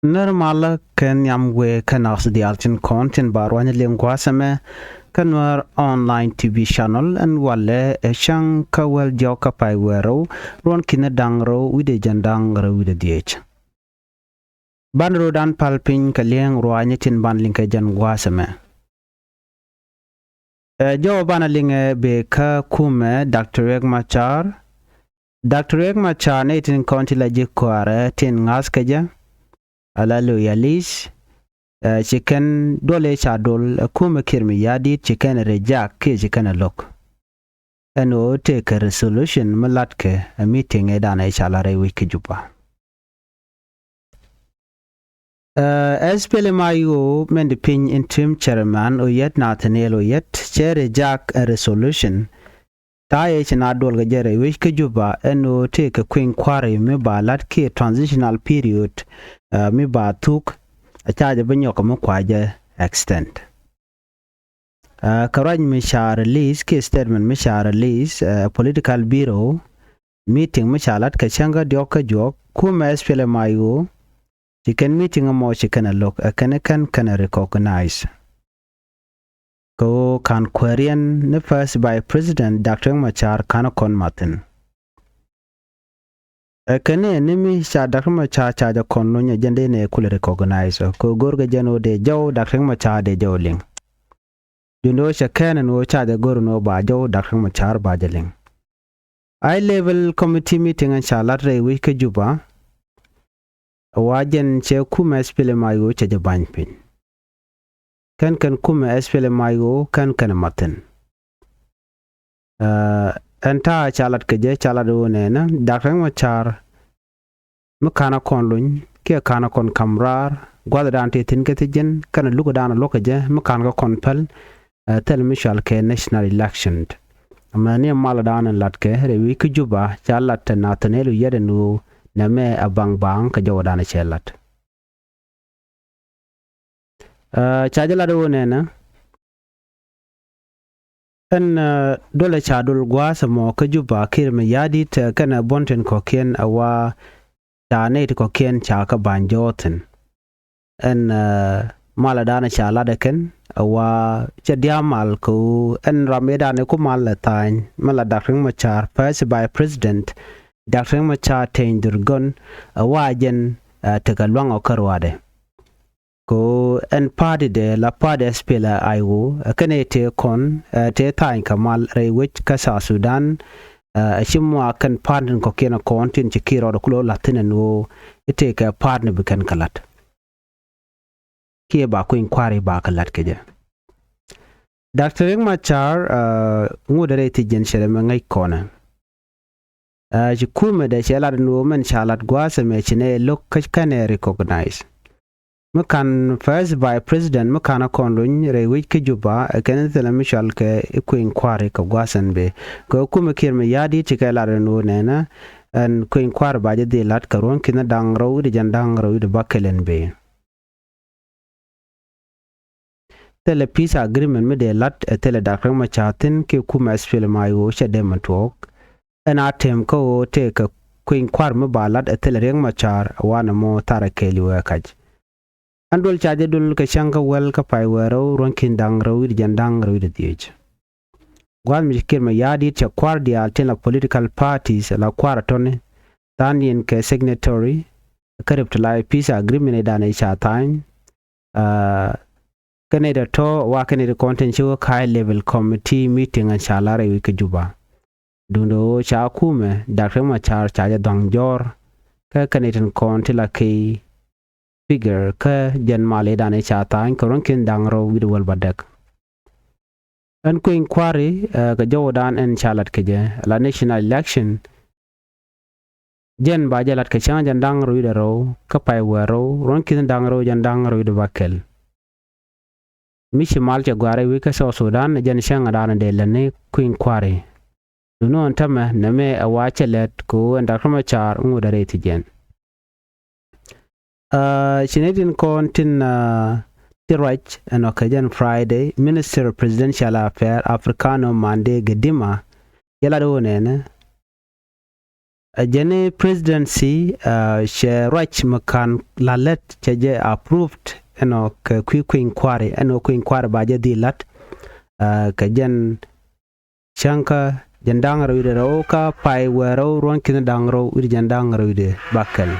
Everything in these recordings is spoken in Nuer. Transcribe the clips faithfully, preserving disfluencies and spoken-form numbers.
Nɛr malä kɛ nhiam wëë kä nath diaal tin kɔn tin ba ruany liŋ gua̱a̱th ɛmɛ kä Nuɛr Online T V channel. Ɛn walɛ ɛ cäŋ kä wäl jɔk kä pay wëë rɛw, ruɔ̱n ki̱n da̱ŋ rɛw wi̱cdɛ jiɛn da̱ŋ rɛw wi̱cdɛ dhieec. Ban rɔ̱dan pal piny kɛ liŋ ruany tin ban liŋ kɛ jɛn gua̱a̱th ɛmɛ. Ɛ jɔw banɛ liŋɛ bee kä kumɛ Doctor Riek Machar. Doctor Riek Machar nɛy tin kɔn ti la ji̱ kɔaarɛ tin ŋa̱th kɛ jɛ ala loyalist. Ɛ ci kɛn duɔl ëë ca duɔl ɛ kumɛ Kiir Mayardit ci kɛn ɛ reject kiɛ ci kɛn ɛ lo̱k. Ɛn ɣöö tëëkɛ resolution mi latkɛ ɛ meeting ëëdan ëë ca lat rɛy wec kä Juba. Ɛ S P L M I O mɛn di piny interim chairman Oyet, Nathaniel Oyet, cɛ reject ɛ resolution ta̱a̱ yɛ ci na duɔl kɛ jɛ rɛy wec kä Juba ɛn ɣöö tëëkɛ kui̱ny kua̱ri mi ba lat kiɛ transitional period mi ba thuk. Ɛ ca jɛ bi nyɔk mi kua jɛ extend. Kä ruac mi ca release kiɛ statement mi ca release ɛ political bureau, meeting mi ca lat kɛ cäŋ kä diɔ̱k kä juɔk, kumɛ S P L M I O ci kɛn meeting ɛmɔ ci kɛn ɛ lo̱k, ɛ kɛn kɛn kɛn ɛ recognize. Kɛ ɣöö ka̱n kuääriɛn ni first vice president Doctor Riek Machar ka̱n kɔn mathin. Ɛ kɛn ni mi ca Doctor Machar ca jɛ kɔn luny ɛ jɛn dee nɛ kulɛ recognize ɔ kɛ ɣöö go̱rkɛ jɛn ɣöö dee jɔw Doctor Machar dee jɔw liŋ. Duundɛ ɣöö cɛ kɛn ɛn ɣöö ca jɛ go̱r ɛn ɣöö ba jɔw Doctor Machar ba jɛ liŋ. High level committee meeting ɛn ca lat rɛy wec kä Juba. Ɛ wa jɛn cɛ kumɛ S P L M I O cɛ jɛ ba̱ny piny. Kɛn kɛn kumɛ S P L M I O kɛn kɛn mathin. Ɛn ta̱a̱ ca lat kɛ jɛ ca lat ɣöö nɛnɛ Doctor Riek Machar mi ka̱n a kɔn luny kiɛ ka̱n a kɔn ka̱m raar gua̱thdan tëë thi̱n kä thi̱ji̱n kɛn a lukdan a luɔ̱k kɛ jɛ mi ka̱n kä kɔn päl. Thil mi cual kɛ national election. Amäni maldan in lat kɛ rɛy wec kä Juba ca lat te Nathaniel Oyet ɛn ɣöö nɛmɛ a baŋ baŋ kɛ jɔwdan cɛ lat. Ca jɛ lat ɣöö nɛnɛ ɛn duɔlɛ ca duɔl gua̱a̱th ɛmɔ kä Juba Kiir Mayardit kɛnɛ buɔ̱n tin kɔ̱kiɛn a wa ca nɛy ti kɔ̱kiɛn ca kä ba̱ny jɔɔthin. Ɛn malɛ danɛ ca latdɛ kɛn a wa cɛ dia̱a̱ mal kɛ ɣöö ɛn ram mëë danɛ ku mal ɛ tha̱a̱ny mɛ la Doctor Riek Machar first vice president Doctor Riek Machar teny dhurgɔn a wa jɛn tekɛ luaŋ ɔ kä ruaadɛ. Kɛ ɣöö ɛn party dɛ la party S P L M I O ɛ kɛn ɛ tëë kɔn ɛ tëë tha̱a̱ny kɛ mal rɛy wec kä South Sudan. Ɛ ci muaak kɛn party tin kɔ̱kiɛn ɛ kɔn tin ci Kiir rɔɔdɛ kulɛ wä la̱th thi̱n ɛn ɣöö i̱ tëëkɛ party ni bi kɛn kɛ la̱t kiɛ ba kui̱ny kua̱ri ba kɛ la̱t kɛ jɛ. Doctor Riek Machar ŋut rɛy thi̱c jɛn cɛ rɛ mɛ ŋäc kɔnɛ. Ci kumɛ dɛ cɛ lat ɛn ɣöö mɛn ca lat gua̱a̱th ɛmɛ ci nɛ lo̱k kä kɛnɛ recognize. Mi ka̱n first vice president mi ka̱n a kɔn luny rɛy wec kä Juba ɛ kɛn thilɛ mi cual kɛ i̱ kui̱ny kua̱ri kɛ gua̱a̱th ɛn bëë. Kɛ kumɛ Kiir Mayardit ci kɛ lat ɛn ɣöö nɛnɛ ɛn kui̱ny kua̱ri ba jɛ dhil lat kɛ ruɔ̱n ki̱n da̱ŋ rɛw wi̱cdɛ jɛn da̱ŋ rɛw wi̱cdɛ bäkɛl ɛn bëë. Thilɛ peace agreement mi dee la̱t ɛ thilɛ Doctor Riek Machar thi̱n kiɛ kumɛ S P L M I O cɛ dee mɛ tuɔɔk. Ɛn a tɛm kä ɣöö tëëkɛ kui̱ny kua̱r mi ba la̱t ɛ thilɛ Riek Machar ɛ wanɛ mɔ tharɛ kɛɛliw ɛ kac. Ɛn duɔl ca jɛ duɔl kɛ cäŋ kä wäl kä pay wëë rɛw ruɔ̱n ki̱n da̱ŋ rɛw wi̱cdɛ jɛn da̱ŋ rɛw wi̱cdɛ dhieec. Gua̱a̱th mi ci Kiir Mayardit cɛ kua̱r diaal tin la political parties la kua̱r a tɔni tha̱a̱ŋdiɛn kɛ signatory kä rep ti la peace agreement i̱ danɛ ca tha̱a̱ny. Kä nɛy tɔ̱ wa kä nɛy ti kɔn tin ci wä kä high level committee meeting ɛn ca lar i̱ wi̱c kä Juba. Duundɛ ɣöö ca kumɛ Doctor Riek Machar ca jɛ dhɔ̱ŋ jɔ̱ɔ̱r kä kä nɛy tin kɔn ti la key figure kä jɛn mal i̱ danɛ ca tha̱a̱ny kɛ ruɔ̱n ki̱n da̱ŋ rɛw wi̱cdɛ wäl bädäk. Ɛn kui̱ny kua̱ri kɛ jɔwdan ɛn ca lat kɛ jɛ la national election. Jɛn ba jɛ lat kɛ cäŋ jɛn da̱ŋ rɛw wi̱cdɛ rɛw kä pay wëë rɛw ruɔ̱n ki̱n da̱ŋ rɛw jɛn da̱ŋ rɛw wi̱cdɛ bäkɛl. Mi ci mal cɛ gua̱a̱r i̱ wi̱c kä South Sudan jɛn cäŋ dan dee lätni kui̱ny kua̱ri. Duŋni ɣän tämɛ nɛmɛ ɛ wa cɛ lät kɛ ɣöö ɛn Doctor Machar ŋut ɛ rɛy thi̱c jɛn. Ci nɛy tin kɔn tin ti ruac ɛn ɔ kɛ jɛn Friday, Minister of Presidential Affairs Africano Mande Gedima cɛ lat ɣöö nɛnɛ Ɛ jɛn i̱ presidency, ɛ, cɛ ruac mi ka̱n la lät cɛ jɛ approved ɛnɔ kɛ kui̱ kui̱ny kua̱ri, ɛnɔ kui̱ny kua̱ri ba jɛ dhil la̱t. Ɛ, kɛ jɛn cäŋkä jɛn da̱ŋ rɛw wi̱cdɛ rɛw kä pay wëë rɛw ruɔ̱n ki̱n da̱ŋ rɛw wi̱cdɛ jɛn da̱ŋ rɛw wi̱cdɛ bakɛl.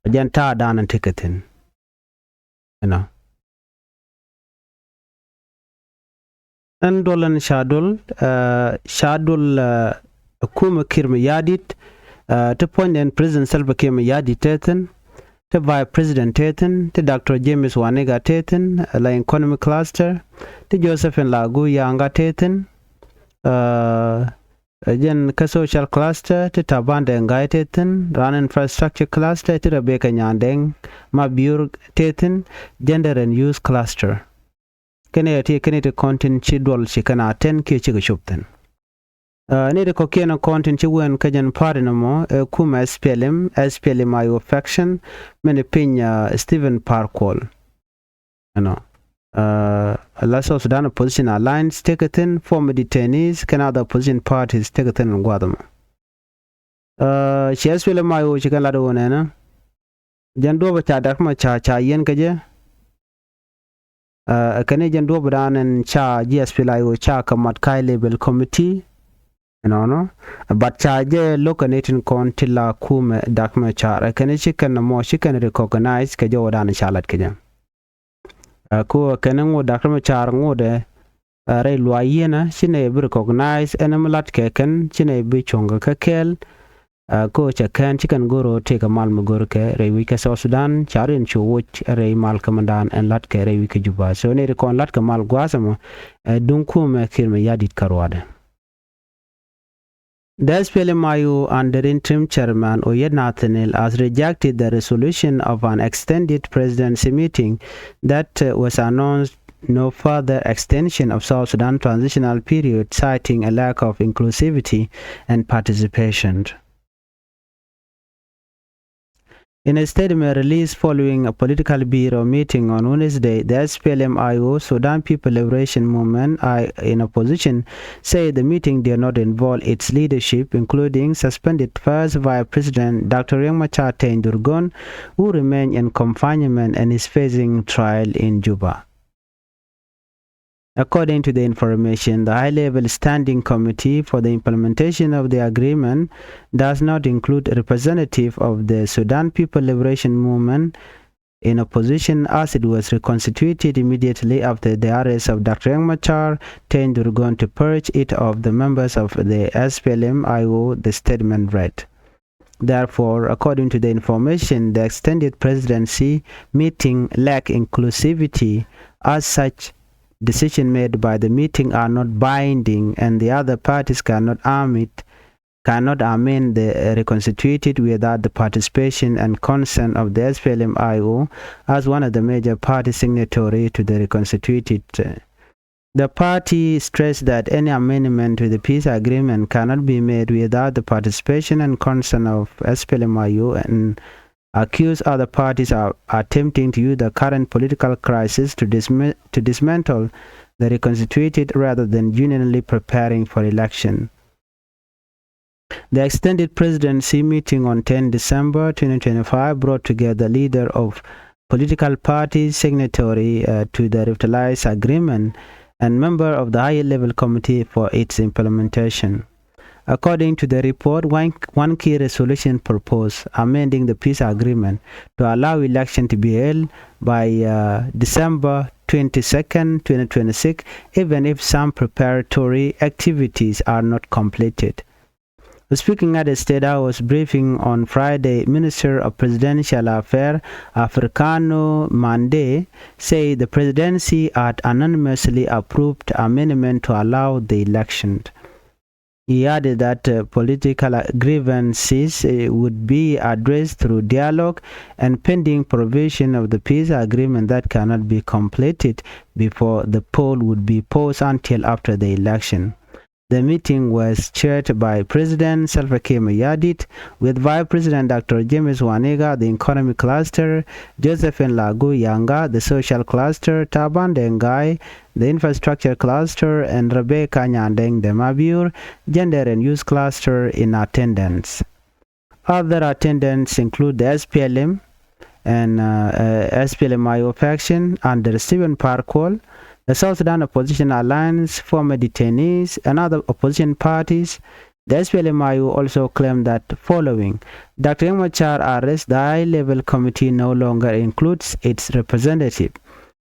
Ɛ jɛn ta̱a̱ da̱a̱n ɛn tekɛ thi̱n. Ɛnɔ. Ɛn duɔl ɛn ca duɔl, ɛ, ca duɔl, ɛ, kumɛ Kiir Mayardit, ɛ, ti puɔ̱nydɛ ɛn President Salva Kiir Mayardit te thi̱n, ti Vice President te thi̱n, ti Doctor James Waniga te thi̱n, ɛ, la economic cluster, ti Josephine Lagu Yanga te thi̱n, ɛ, ɛ jɛn kä social cluster ti Taban Deng Gai te thi̱n, raan infrastructure cluster ti Rebecca Nyandeng Mabior te thi̱n, gender and youth cluster. Kɛn ɛ ti kɛn ɛ ti kɔn tin ci duɔl ci kɛn a tɛn kiɛ cikɛ cop thi̱n. Ɛ, ni ti kɔ̱kiɛn kɔn tin ci wen kä jɛn party nɔmɔ ɛ kumɛ S P L M, S P L M I O faction, mɛn piny, ɛ, Stephen Par Kuol. Ɛnɔ. Ɛ, la South Sudan Opposition Alliance tekɛ thi̱n, former detainees kɛn other opposition parties tekɛ thi̱n ɛn gua̱a̱th ɛmɔ. Ɛ, ci S P L M I O ci kɛn lat ɣöö nɛnɛ jɛn duɔ̱ɔ̱p ca Dr. Machar ca yiɛn kɛ jɛ. Ɛ, kɛn i̱ jɛn duɔ̱ɔ̱p dan ɛn ca ji̱ S P L M I O ca kɛ mat kä high level committee. Ɛnɔnɔ. But ca jɛ lo̱k kɛ ni tin kɔn ti la kumɛ Dr. Machar. Ɛ kɛn i̱ ci kɛn nɔmɔ ci kɛn recognize kɛ jɛ ɣöö dan ca lat kɛ jɛ. Ɛ, ko kɛn ŋot Dr. Machar ŋot ɛ, ɛ, rɛy luaac yiënä ci nɛ bi recognize ɛn mi lat kɛ kɛn ci nɛ bi cuɔ̱ŋ kɛ kɛɛl. Ɛ, ko cɛ kɛn ci kɛn go̱r ɣöö tëëkɛ mal mi go̱r kɛ rɛy wi̱c kɛ South Sudan ca rin cu woc rɛy mal kä mindan ɛn lat kɛ rɛy wi̱c kɛ Juba. So nɛ ri kɔn lat kɛ mal gua̱a̱th ɛmɔ, ɛ, duŋ kumɛ Kiir Mayardit kä ruaadɛ. The S P L M I O under interim chairman Oyet Nathaniel has rejected the resolution of an extended presidency meeting that, uh, was announced no further extension of South Sudan transitional period, citing a lack of inclusivity and participation. In a statement released following a political bureau meeting on Wednesday, the S P L M I O, Sudan People Liberation Movement, I, in opposition, said the meeting did not involve its leadership, including suspended First Vice President Doctor Riek Machar Teny Dhurgon, who remains in confinement and is facing trial in Juba. According to the information, the high-level standing committee for the implementation of the agreement does not include a representative of the Sudan People Liberation Movement in opposition, as it was reconstituted immediately after the arrest of Doctor Riek Machar Teny Dhurgon to purge it of the members of the S P L M I O, the statement read. Therefore, according to the information, the extended presidency meeting lack inclusivity, as such decision made by the meeting are not binding and the other parties cannot amend, cannot amend the, uh, reconstituted without the participation and consent of the S P L M I O as one of the major party signatory to the reconstituted, uh, The party stressed that any amendment to the peace agreement cannot be made without the participation and consent of S P L M I O and accused other parties are attempting to use the current political crisis to disma-, to dismantle the reconstituted rather than genuinely preparing for election. The extended presidency meeting on ten December twenty twenty-five brought together leader of political parties signatory, uh, to the revitalized agreement and member of the higher level committee for its implementation. According to the report, one, one key resolution proposed amending the peace agreement to allow election to be held by, uh, December twenty-second, twenty twenty-six, even if some preparatory activities are not completed. Speaking at a State House briefing on Friday, Minister of Presidential Affairs Africano Mande said the presidency had unanimously approved amendment to allow the election. He added that, uh, political grievances, uh, would be addressed through dialogue and pending provision of the peace agreement that cannot be completed before the poll would be paused until after the election. The meeting was chaired by President Salva Kiir Mayardit, with Vice President Doctor James Waniga, the economic cluster, Josephine Lagu Yanga, the social cluster, Taban Deng Gai, the infrastructure cluster, and Rebecca Nyandeng de Mabior, gender and youth cluster, in attendance. Other attendants include the S P L M and uh, uh, S P L M I O faction under Stephen Par Kuol, the South Sudan Opposition Alliance, former detainees, and other opposition parties. The S P L M I O also claimed that following Doctor Riek Machar arrest, the high-level committee no longer includes its representative.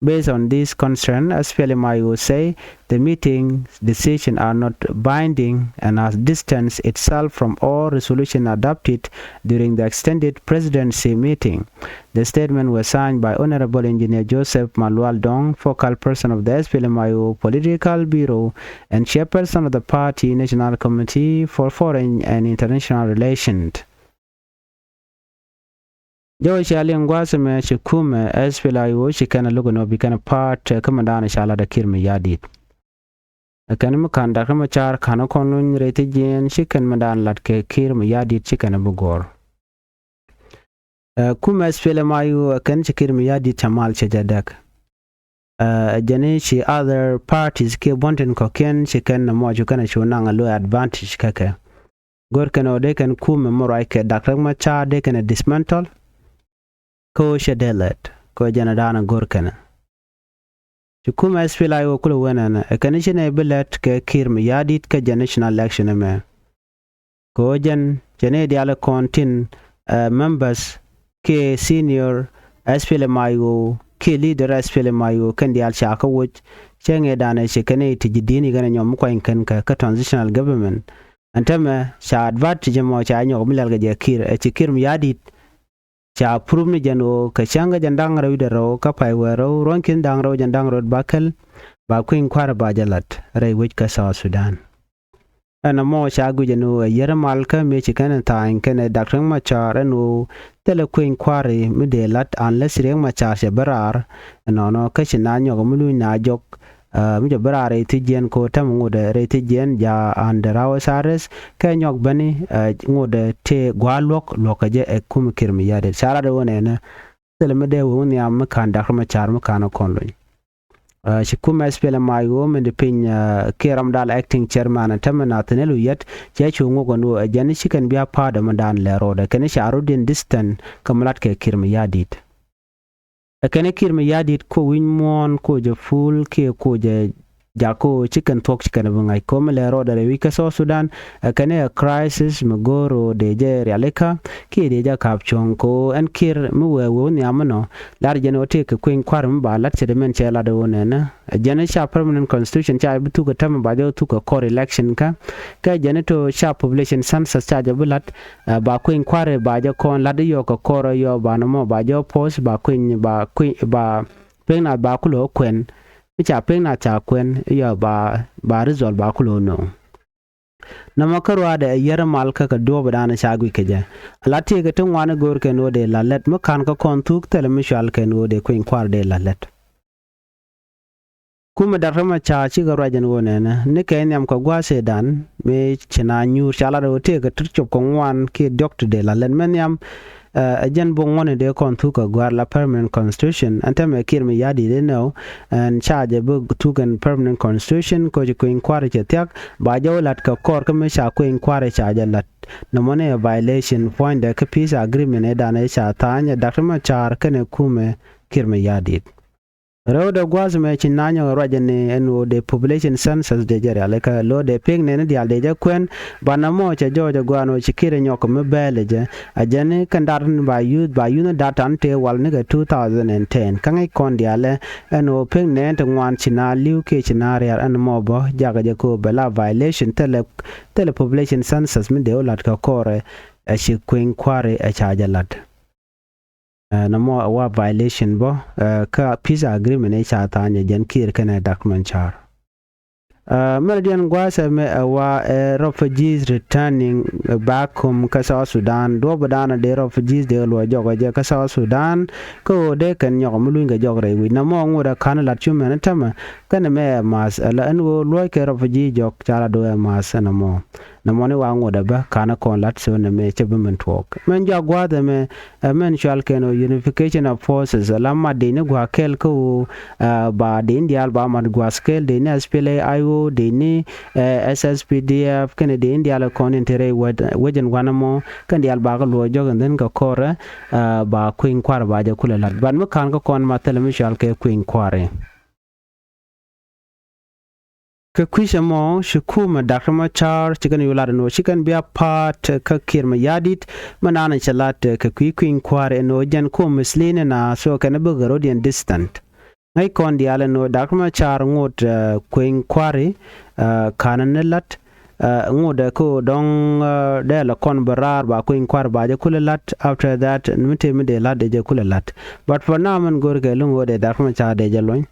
Based on this concern, S P L M I O say the meeting's decisions are not binding and has distanced itself from all resolution adopted during the extended presidency meeting. The statement was signed by Honorable Engineer Joseph Malual Dong, focal person of the S P L M I O Political Bureau and chairperson of the party National Committee for Foreign and International Relations. Jɔwä cia liŋ gua̱a̱th ɛmɛ ci kumɛ S P L I O ci kɛn a lo̱k ɛn ɣöö bi kɛn a pa̱a̱t kä mɛndan ca lat ɛ Kiir Mayardit. Ɛ kɛn mi ka̱n Doctor Machar ka̱n ɛ kɔn luny rɛy thi̱jiɛn ci kɛn mɛndan lat kɛ Kiir Mayardit ci kɛn ɛ bi guɔ̱ɔ̱r. Ɛ kumɛ S P L M I O ɛ kɛn ci Kiir Mayardit ca mal cɛ jɛ däk. Ɛ jɛn i̱ ci other parties kiɛ buɔ̱n tin kɔ̱kiɛn ci kɛn nɔmɔ cu kɛn a cu naŋ a lo̱ advantage kä kɛ. Go̱r kɛn ɔ dee kɛn kumɛ mɔ ruac kɛ Doctor Machar dee kɛn a dismantle. Kä ɣöö cɛ dee lɛt kä ɣöö jɛn a da̱a̱n a go̱r kɛn. Ci kumɛ S P L I O kulɛ wen ɛn ɛ kɛn i̱ ci nɛy bi lɛt kɛ Kiir Mayardit kä jɛn national election ɛmɛ. Kɛ ɣöö jɛn cɛ nɛy diaal kɔn tin ɛ members kiɛ senior S P L M I O kiɛ leader S P L M I O kɛn diaal ca kä woc. Cɛ ŋɛ danɛ cɛ kɛn i̱ ti ji̱ di̱n i̱ kɛn ɛ nyɔm mi kuany kɛn kɛ kä transitional government. Ɛn täämɛ ca advantage ɛmɔ ca nyɔk mi lɛl kɛ jɛ Kiir ɛ ci Kiir Mayardit. Ca prove ni jɛn ɣöö kɛ cäŋ kɛ jɛn da̱ŋ rɛw wi̱cdɛ rɛw kä pay wëë rɛw ruɔ̱n ki̱n da̱ŋ rɛw jɛn da̱ŋ rɛw ba kɛl ba kui̱ny kua̱r ba jɛ la̱t rɛy wec kä South Sudan. Ɛn ɛmɔ ca guic ɛn ɣöö ɛ yɛr malkä mëë ci kɛn ɛ tha̱a̱ny kɛnɛ Doctor Riek Machar ɛn ɣöö thilɛ kui̱ny kua̱ri mi dee la̱t unless Riek Machar cɛ bä raar. Ɛnɔnɔ kä ci na nyɔk mi luny na jɔk. Ɛ mi jɛ bi raar rɛy thi̱jiɛn kɛ ɣöö täämɛ ŋotdɛ rɛy thi̱jiɛn ja̱ under house arrest kɛ nyɔk beni. Ɛ ŋotdɛ tëë gua̱a̱r luɔ̱k luɔ̱k kɛ jɛ ɛ kum Kiir Mayardit ca lat ɛ ɣöö nɛnɛ. Thilɛ mi dee wee wä nhiam mi ka̱n Doctor Machar mi ka̱n ɛ kɔn luny. Ɛ ci kum S P L M I O min di piny ɛ kiɛ ram dal acting chairman ɛ täämɛ Nathaniel Oyet cɛ cu ŋok ɛn ɣöö ɛ jɛn ci kɛn bia pa̱a̱t ɛ mindan lɛ ro̱dɛ kɛn ca rot in distant kɛ mi lat kɛ Kiir Mayardit. Ɛ kɛn ɛ Kiir Mayardit ko wi̱ny muɔ̱ɔ̱n ko jɛ full kiɛ ko jɛ jak ko ci kɛn thuɔ̱k ci kɛn bi ŋa̱c ko mi lɛ rɔɔdɛ rɛy wi̱c kä South Sudan. Ɛ kɛn ɛ crisis mi go̱o̱r ɣöö dee jɛ rialikä kiɛ dee jɛ ka̱p cuɔ̱ŋ ko ɛn Kiir mi wee wee wä nhiam mi nɔ. Lar jɛn ɣöö tëë kɛ kui̱ny kua̱r mi ba la̱t cɛ dee mɛn cɛ lat ɣöö nɛnɛ. Ɛ jɛn ca permanent constitution ca bi thuk ɛ täämɛ ba jɛ thuk ɛ kɔr election kä. Kɛ jɛn to ca population census ca jɛ bi la̱t. Ɛ ba kui̱ny kua̱ri ba jɛ kɔn la̱t i̱ yɔɔk kɛ kɔr ɛ yɔɔk ba nɔmɔ ba jɛ post ba kui̱ny ba kui̱ny ba pek nath ba kulɛ kuɛn. Mi ca pek nath ca kuɛn i̱ yɔɔk ba ba result ba kulɛ nööŋ. Nɔmɔ kä ruaadɛ ɛ yɛr mal kä kɛ duɔ̱ɔ̱p dan ca guic kɛ jɛ. Ala tiekɛ ti ŋuan i̱ go̱o̱r kɛn ɣöö dee la̱t lät mi ka̱n kä kɔn thuk thilɛ mi cual kɛn ɣöö dee kui̱ny kua̱r dee la̱t lät. Kumɛ Doctor Machar cikɛ ruac ɛn ɣöö nɛnɛ ni kɛ nhiam kɛ gua̱a̱th ëëdan mëë ci na nyuur ca lat ɣöö tëëkɛ ti cop kɛ ŋuan kiɛ diɔ̱k ti dee la lät mɛ nhiam. Ɛ jɛn bok ŋuɔ̱tni dee kɔn thuk kɛ gua̱a̱r la permanent constitution ɛn täämɛ Kiir Mayardit inɔ. Ɛn ca jɛ bi thuk ɛn permanent constitution kɛ ci kui̱ny kua̱r cɛ thia̱k ba jɛ wä la̱t kɛ kɔr kä mi ca kui̱ny kua̱r ca jɛ la̱t. Nɔmɔni ɛ violation puɔ̱nydɛ kä peace agreement ëëdan ëë ca tha̱a̱ny ɛ Doctor Machar kɛnɛ kumɛ Kiir Mayardit. Rɛwdɛ gua̱a̱th mɛ ci na nyɔk ruacɛ ni ɛn ɣöö dee population census dee jɛ rialikä lo̱ dee pek nɛni diaal dee jɛ kuɛn. Banɛ mɔ cɛ jɔɔc ɛ gua̱a̱n ɣöö ci Kiir nyɔk mi bɛɛl jɛ. A jɛn ni kɛn dat ni ba yuth ba yuth ni dat tan tëë wal ni kɛ two thousand and ten kä ŋäc kɔn diaalɛ. Ɛn ɣöö pek nɛni ti ŋuan ci na li̱w kiɛ ci na riaar ɛn mɔ bä jakä jɛ kɛ ɣöö bɛ la violation thilɛ thilɛ population census mi dee wä lat kɛ kɔrɛ. Ɛ ci kui̱ny kua̱ri ɛ ca jɛ lat. Ɛ nɔmɔ ɛ wa violation bä ɛ kä peace agreement ëë ca tha̱a̱ny ɛ jɛn Kiir kɛnɛ Doctor Machar. Ɛ mɛn diɛn gua̱a̱th ɛmɛ ɛ wa ɛ refugees returning back home kä South Sudan. Duɔ̱ɔ̱p dan dee refugees dee luɔc jɔk ɛ jɛ kä South Sudan. Kä ɣöö dee kɛn nyɔk mi luny kɛ jɔk rɛy wi̱c nɔmɔ ŋot ɛ ka̱n lat cu mɛn täämɛ. Kɛn mɛ ɛ math ɛ la ɛn ɣöö luɔc kɛ refugee jɔk ca la do̱ ɛ math ɛn nɔmɔ. Nɔmɔni wa ŋot ɛ bä ka̱n ɛ kɔn lat so nɛ mɛ cɛ bi min tuɔɔk mɛn jɔak gua̱a̱th ɛmɛ. Ɛ mɛn cual kɛn ɔ unification of forces ɛ la mat dec ni gua̱a̱k kɛl kä ɣöö ɛ ba dec ni diaal ba mat gua̱a̱th kɛl dec ni S P L A I O. dec ni, eh, S S P D F kɛnɛ dec in diaal kɔn in te rɛy wec, wec in wanɛ mɔ kɛn diaal bakɛ luɔc jɔk in dhin kɛ kɔrɛ, eh, ba kui̱ny kua̱r ba jɛ kulɛ la̱t. But mi ka̱n kä kɔn ma thilɛ mi cual kɛ kui̱ny kua̱ri. Kɛ kui̱c ɛmɔ ci kumɛ Doctor Machar ci kɛn yu lat ɛn ɣöö ci kɛn bia pa̱a̱t kä Kiir Mayardit mi naan cɛ lat kɛ kui̱ kui̱ny kua̱ri ɛn ɣöö jɛn kumɛ mislead ni na so kɛn bikɛ rɔ̱diɛn distant. Ŋäc kɔn diaal ɛn ɣöö Doctor Machar ŋot, eh, kui̱ny kua̱ri, eh, ka̱n ni la̱t, eh, ŋot ɛ kä dɔ̱ŋ, eh, dee la kɔn bɛ raar ba kui̱ny kua̱ri ba jɛ kulɛ la̱t. After that mi tëë mi dee la̱t dee jɛ kulɛ la̱t. But for now min go̱o̱r kɛ luŋ ɣöö dee Doctor Machar dee jɛ luɔ̱ny.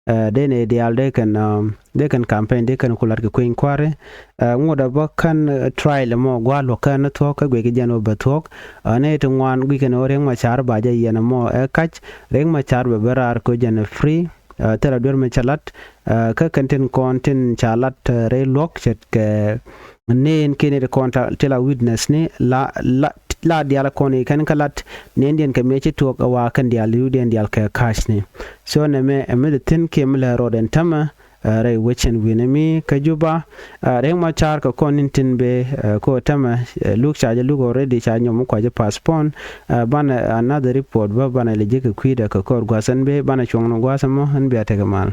Eh, dee nɛ diaal dee kɛn, um, dee kɛn campaign dee kɛn ku la̱t kɛ kui̱ny kua̱ri. Eh, ŋot ɛ bä kän, eh, trial mɔ gua̱a̱r luɔ̱k kɛn ni thuɔ̱k kä guic kɛ jɛn ɣöö bɛ thuɔ̱k. Eh, nɛ ti ŋuan guic kɛn ɣöö Riek Machar ba jɛ yiɛn mɔ ɛ ka̱c. Riek Machar bɛ bɛ raar kɛ jɛn free. Eh, thilɛ duer mi cɛ la̱t. Eh, kä kɛn tin kɔn tin ca la̱t, eh, rɛy luɔ̱k ce̱tkɛ neen kiɛn ti kɔn ta, ti la witness ni la, la, la diaal kɔn i̱ kɛn kä la̱t neendiɛn kɛ mëë ci tuɔɔk ɛ wa kɛn diaal i̱wdiɛn diaal kɛ ka̱cni. So nɛmɛ ɛ mi dee thi̱n kiɛ mi lɛ rɔɔd ɛn tämɛ, eh, rɛy wecin wi̱n ɛmi kä Juba, eh, Riek Machar kɛ kɔn in tin bee, eh, kɛ ɣöö tämɛ, eh, luk ca jɛ luk already ca nyɔm mi kua̱c postpone, eh, banɛ another report bä banɛ lɛ ji̱ kɛ kui̱dɛ kɛ kɔr gua̱th ɛn bee banɛ cuɔ̱ŋ ni gua̱th ɛmɔ ɛn bia tekɛ mal.